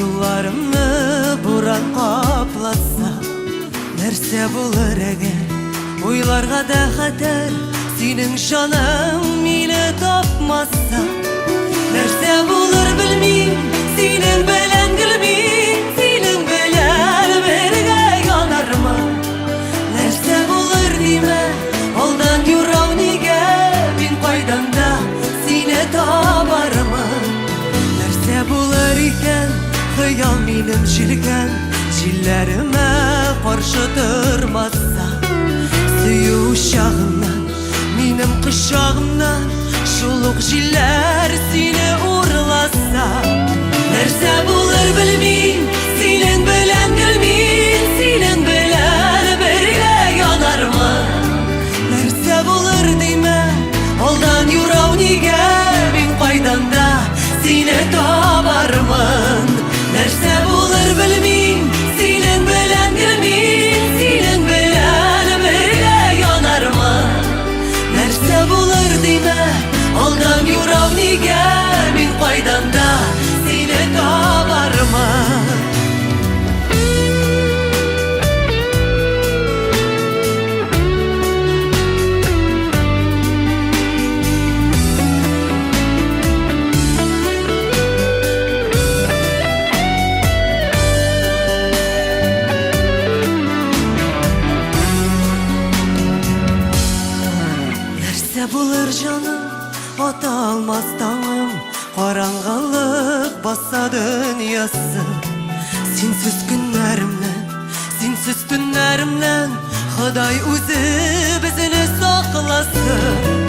Юлларымны буран капласа, нәрсә булыр әгәр уйларга да хәтәр, синең җаның мине тапмаса? Нәрсә булыр белмим, синең белән гел мин, синең белән бергә янармын. Нәрсә булыр димә, алдан юрау нигә, мин кайдан да сине табармын. Нәрсә булыр икән, хыял минем җилкән, җилләремә каршы тормаса. Сөю учагыннан, минем кочагымнан, шул ук җилләр сине урласа. Нәрсә булыр белмим, синең белән гел мин, синең белән бергә янармын. Нәрсә булыр димә, алдан юрау нигә, мин кайдан да сине табармын. Нәрсә булыр белмим, синең белән гел мин, синең белән бергә янармын. Нәрсә булыр димә, алдан юрау нигә, мин кайдан да сине табармын. Нәрсә булыр җаным, ата алмас таңым, караңгылык баса дөньясын. Синсез көннәремнән, синсез төннәремнән, Ходай үзе безне сакласын.